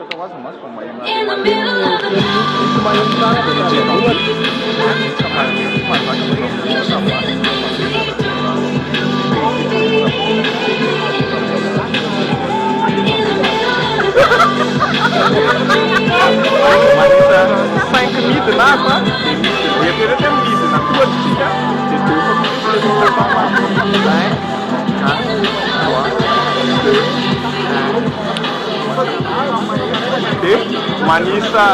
Misokatra ho azy ny maso vao maheno an'ilay maneno. Tsy maheno tsara dia tsy voalohany. Tsy maheno, tsy mahazaka fa vao misokatra ny maso vao maneno. Manisa cinq midina aho fa dia midina. Eritrereto hoe midina tohatra isika dia deux fois plus le un, quatre, trois, deux, un. Dia manisa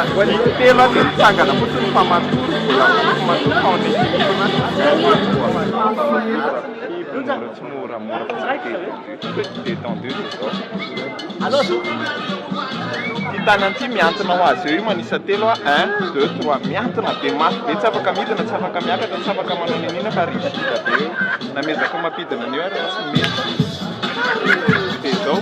telo aho dia mitsangana fotsiny fa matory, mbola matory fa en équilibre. Un, deux, trois. Tsy moramora fotsiny détendu, détendu dia zao. Ty tanana ity mihantona ho azy eo io manisa telo a, un, deux, trois, mihantona be mafy be, tsy afaka midina, tsy afaka miakatra, tsy afaka manao n'inon'inona fa rigide be eo. Na miezaka mampidina an'io ary tsy mety. Dia zao.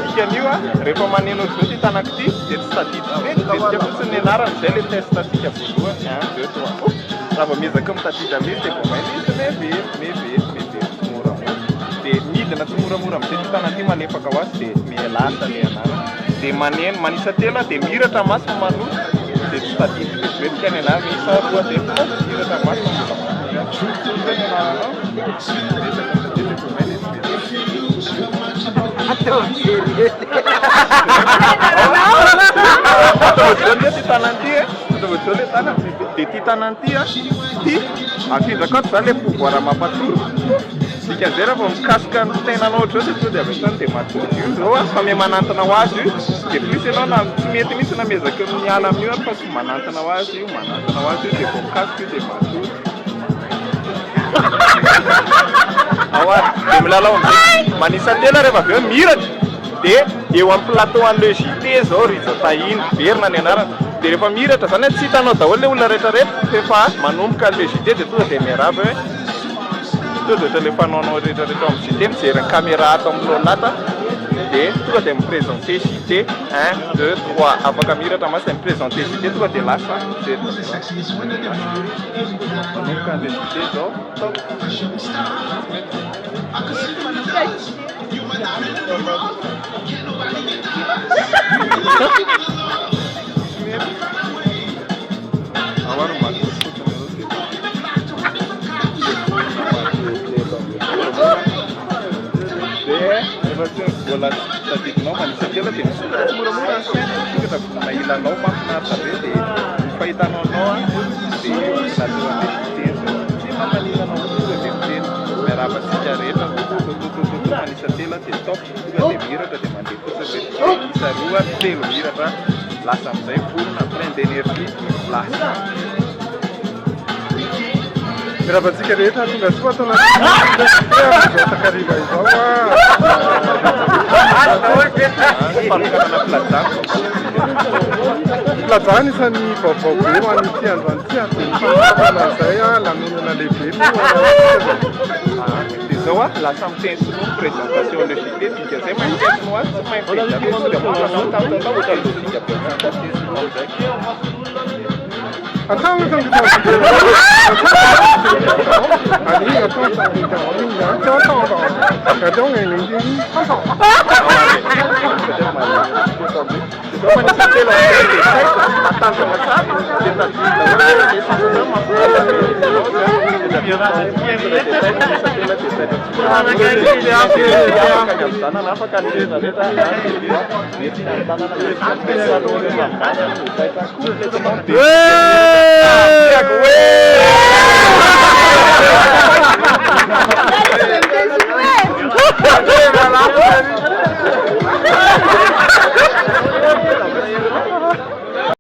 Dikan'io a, rehefa maneno ohatr'izao ty tanako ty dia tsy tadidy vetivety fotsiny ny anarany, izay le test antsika voalohany, un, deux, trois, hop. Raha vao miezaka mitadidy an'ilay izy dia vao may izy miverina, miverina, miverina tsimoramora. Dia midina tsimoramora amin'izay ity tanana ity malefaka ho azy dia miha-lasa ilay anarana. Dia maneno, manisa telo aho dia mihiratra maso fa manoto. Dia tsy tadidy vetivety ny anarana, isa roa dia mihiratra maso fa mbola manoto ihany. Inona ny anaranao? Miezaka mitadidy dia vao may ilay izy Ataovy sérieux. Ataovy zao ity tanana ity e. Ataovy zao ilay tanana. Dia ity tanana ity a, ity afindrako ato zany ilay pouvoir mampatory. Dikan'izay raha vao mikasoka ny tenanao ohatr'izao dia tonga dia avy hatrany dia matory. Io zao a, fa miha-manantona ho azy io. Dia plus ianao na tsy mety mihitsy na miezaka miala amin'io ary fa tsy manantona ho azy io, manantona ho azy io dia vao mikasoka io dia matory. Ao ary, dia milalao amin'izay. Manisa telo rehefa avy eo mihiratra. Dia eo amin'ny plateau an'le JT zao Rija Tahina, verina ny anarana. Dia rehefa mihiratra zany tsy hitanao daholo le olona rehetra rehetra fa efa manomboka an'le JT dia tonga dia miarahaba hoe tonga dia ohatran'le fanaonao rehetra rehetra ao amin'ny JT mijery ny caméra ato amin'ny Lolata dia tonga dia mi-présenter JT un, deux, trois afaka mihiratra mantsy dia mi-présenter JT tonga dia lasa mijery caméra. Manomboka an'le JT zao, top. Dia rehefa tsy mbola tadidinao manisa telo dia misokatra tsimoramora ny saina, misokatra vao hilalao mahafinaritra be dia ny fahitanao anao dia eo amin'ny plateau an'ilay JT zao. Tsy mampaninona anao tonga dia miteny miarahaba antsika rehetra totototototo manisa telo dia top tonga dia mihiratra dia mandeha fotsiny rehetra isa roa telo mihiratra lasa amin'izay vorona plein d'énergie lasa. Miarahaba antsika rehetra tonga soa ato anatin'ny amin'izao takariva izao. Fanokanana Plaza. Plaza anisan'ny vaovao be ho an'ity androany ity ary dia ny fanokafana izay lanonana lehibe no antsika. Dia zao a, lasa miteny sinoa ny présentation le JT, dikan'izay mahay miteny sinoa azy, tsy mahay miteny gasy sao dia manao tatatata ohatran'ny logique be mihitsy miteny sinoa amin'izay.